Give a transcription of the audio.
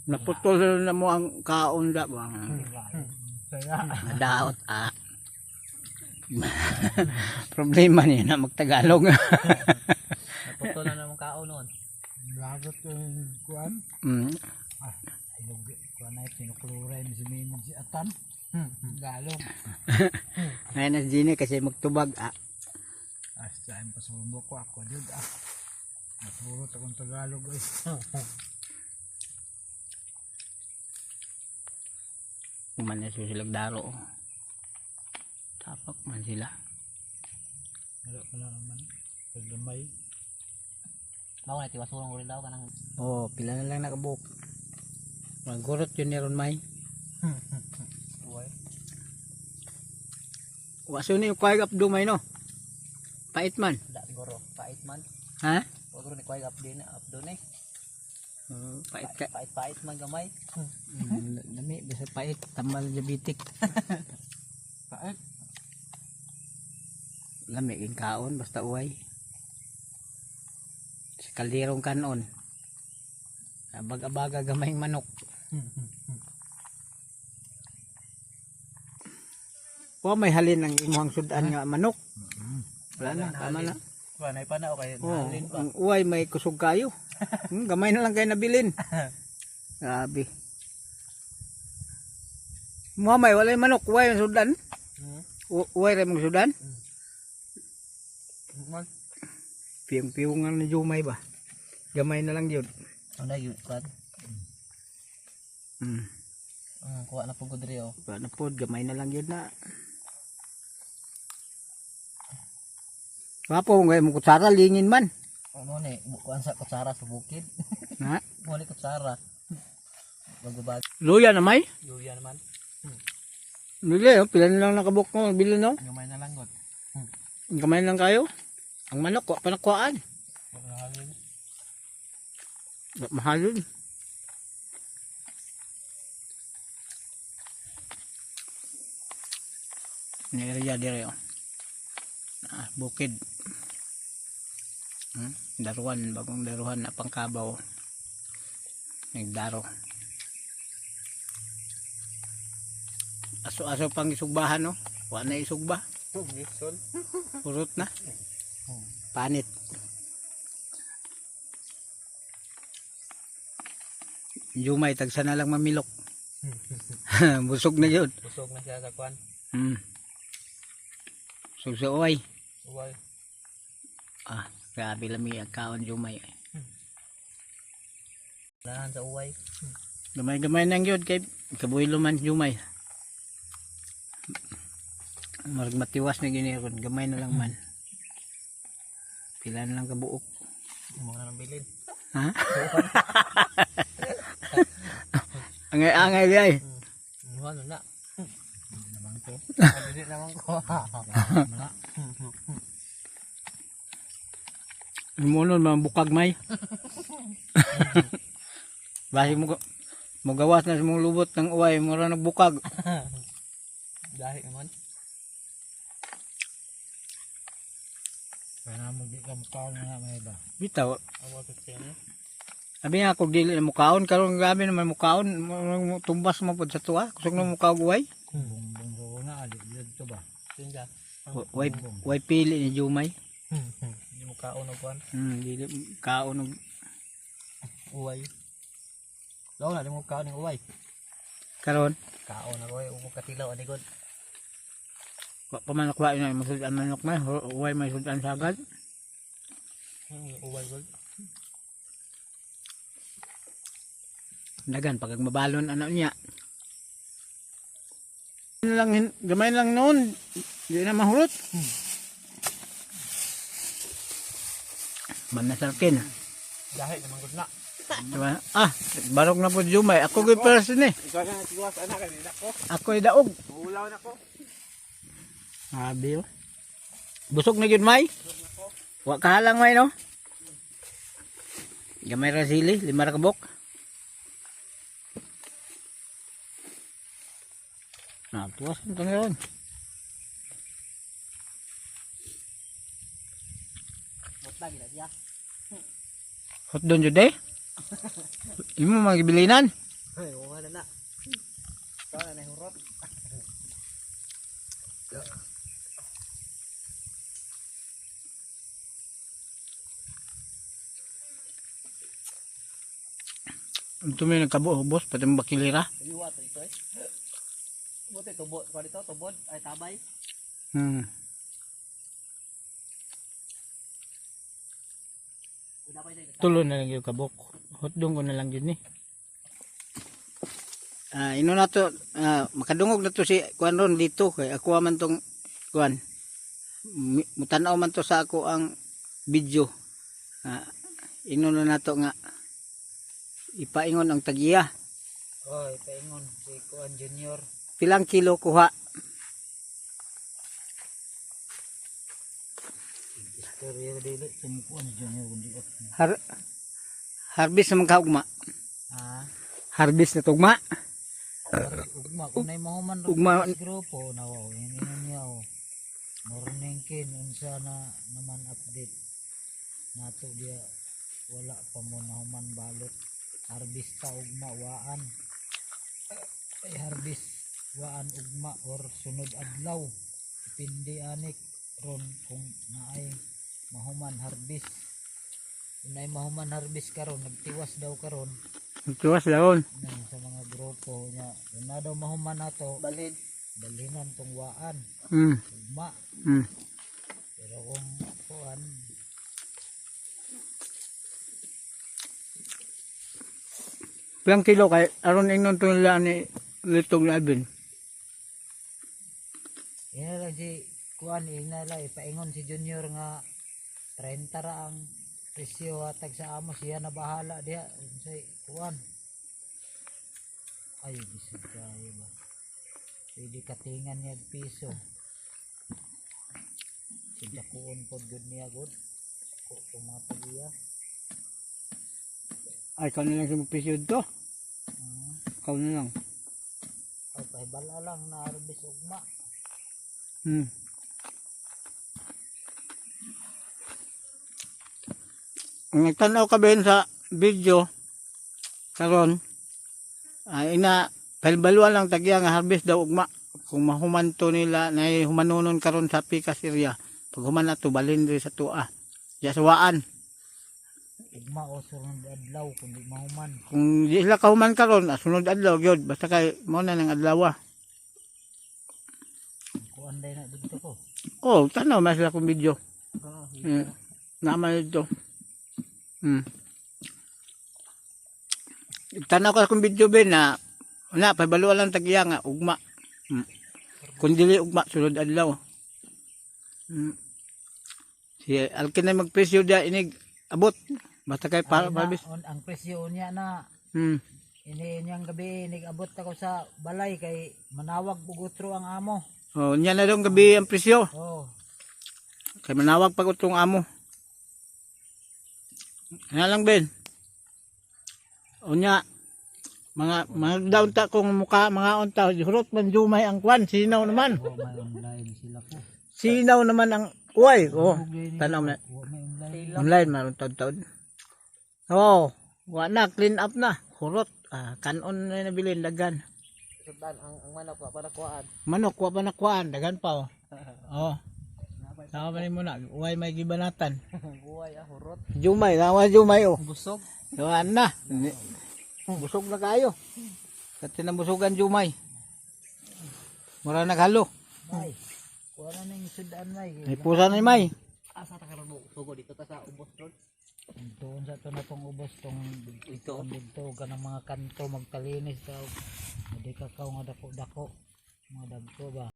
Naputol na mo ang kaon da ba. Saya. Nadaot ah. Problema niya na magtagalog. Naputol na namang kaon noon. Lagot yung kuan. Ilog kuan ay tinukluray ni si Mimog si Atan. Galong. Ngayon na si Genie kasi magtubag ah. Ah, saan pasumbo ko ako jud ah. Nasurot akong Tagalog ay. Kuman na silang daro. Oh. Tapak man sila. Wala ko na naman. Paglamay. Mao na tiwasurong ko rin daw kanang Oh, pila na lang nakabuok. Magurot yun ni Ron May. uway. Waso ni yung kwag up dumay no. Pait man. Da siguro pait man. Ha? Wag ro ni kway up din up doon eh. Oh, pait ka. Pait pait man gamay. Lami bisa pait tambal diabetic. Pait. Lami king kaon basta uway. Sa kalderong kanon. Abag-abaga gamayng manok. Wa may halin ang imuhang sudan nga manok. Wala na, tama na. Wanay pa na okay. Oh, Halin pa. ang uway may kusog kayo. Gamay na lang kayo nabilin. Grabe. Mamay, walay manok, uway ang sudan. Uway rin mong sudan. Man. Piyong-piyong nga na jumay ba? Gamay na lang yun. Ano yun kwan? Kuha na po ko diri oh. Wala na po, gamay na lang yun na. Wapo, ngayon mo kutsara, lingin man. Ano ni kuan sa kutsara sa bukid. Ha? Mo ni kutsara. Bagbabag. Luya na may. Luya naman. Bili, oh, pila na lang nakabuk mo, bili no. Gamay na lang god. Gamay na lang kayo. Ang manok, wa pa nakuhaan. Halin. Mahal yun. Ni area dire oh. Ah, bukid. Daruan, bagong daruhan na pangkabaw. Nagdaro. Aso-aso pang isugbahan no. Wa na isugba. Sol. Purot na. Panit. Jumay, tagsa na lang mamilok. Busog na yun. Busog na siya sa kwan. Busog sa uway. Uway. Ah, grabe lami ang kaon Jumay. Lahan sa uway. Gamay-gamay nang yun kay kabuhilo man Jumay. Marag matiwas na gini ron. Gamay na lang man. Pila na lang kabuok. Mo na nang bilin. Ha? Angay-angay di ay. Ano na? Naman ko. Dili naman ko. Mo nun, mga bukag may. Basi mo mo gawas na sa mong lubot ng uway, mura nagbukag. Dahil naman. Kaya na mo di ka mukhaon na may ba. Bitaw. Awa sa tiyan. Sabi nga ako dili na mukaon karon grabe naman mukaon, tumbas mo pod sa tuwa, kusog na mukaog uway. Bumbong ko na ali dito ba. Tinja. Way way pili ni Jumay. Hindi mo kaon og kwan. Dili kaon og Uway. Law na di mo kaon ng uway. karon. Kaon ako ay umo katilaw ani god. Wa pa man nakuha na masud-an manok may, uway may sudan sagad. Uway god. Dagan pag mabalon ano niya. Lang gamay lang noon, di na mahurot. Manasarkin. Dahil naman god na. Diba? Ah, barog na po Jumay. Ako gyud person eh. Ikaw na tiwas anak kanina ko. Ako daog. Ulaw na ko. Grabe oh. Busog na gyud may. Wa kahalang may no. Gamay ra sili, lima ra kabok. Na, tuwas ang tangaron. Mutla gid siya. Hot doon jud eh. Imo mga gibilinan. Ito may nagkabuo, boss, pati mo bakilira. Iwa to ito eh. Buti tubod, kuha dito, tubod, ay tabay. Tulo na lang yung kabok. Hotdong ko na lang yun ni. Ah, ino na to, makadungog na to si kuan ron dito kay ako man tong kuan. Mutanaw man to sa ako ang video. Ino na nato nga ipaingon ang tagiya. Oy, paingon si Kuan Junior. Pilang kilo kuha? Istorya dili sa Kuan Junior kundi ako. Harvest naman ka ugma. Ha? Harvest na tugma. Ugma kung nay mahuman ra Ugma. sa grupo na wow, ini niya oh. Morning kin unsa na naman update nato dia, wala pa mo nahuman balot. Harvest ta ugma waan, ay harvest waan ugma or sunod adlaw, depende anik ron kung naay mahuman harvest. Kung naay mahuman harvest karon, nagtiwas daw karon Tuwas laon. nang sa mga grupo niya, kung na daw mahuman nato Balhin. balhinan tong waan ugma. Pero kung kuan. Pilang kilo kay aron ingnon to nila ni litong Alvin. Ina lang si kuan, ina lang ipaingon si Junior nga 30 ra ang presyo hatag sa amo, siya na bahala diha unsay kuan. Ay, bisag kayo ba, pwede katingan niya og piso. Si dakuon pod gud niya gud ko itong mga tagiya. Ay, ikaw na lang sa magpisyo dito. Ikaw na lang. Ay, pahibala lang na harvest ugma. Ang nagtanaw ka ben sa video karon ay ina palbaluan lang tagya nga harvest daw ugma kung mahuman to nila na humanunon karon sa Pikas area, pag human na to balhin diri sa tua ya sa waan. Ugma o sunod adlaw kung di mahuman. Kung di sila kahuman karon, sunod adlaw gyud, basta kay mao na nang adlaw. Kuan day na dito ko. Oh, tanaw man sila kong video. Naman dito. Tanaw ka kong video ben na na pabaluan lang tagya nga ugma. Kung dili ugma, sunod adlaw. Si Alkin na magpresyo dia inig abot. Basta kay para Ay, na, pabis. ang presyo niya na ini niyang gabi nigabot ako sa balay kay manawag bugutro ang amo. Oh, niya na dong gabi ang presyo. Oh. Kay manawag pag utong amo. Ano lang ben. Unya mga down ta kung muka mga unta hurot man jumay ang kwan sinaw naman. Oh, may online sila ko. Sinaw naman ang uy oh tanaw na Wa may online. Online man taon-taon. Oh, wa na, clean up na. Hurot, kanon na nabilin dagan. Sundan ang manok wa para kuhaan. Manok wa pa nakuan, dagan pa oh. Oh. Sama pa mo na, uway may gibanatan. Buhay ah, hurot. Jumay, nawa jumay oh. Busog. Yawan na. Busog na kayo. Kasi nabusugan jumay. Mura naghalo. May. Kuha na ning sudan may. May pusa na may. Asa ta karon mo sugo dito ta sa ubos ron. Tuon sa to na tong ubos tong Ito. dito kanang mga kanto magkalinis ka. Di ka nga dako-dako. Mga dagko ba.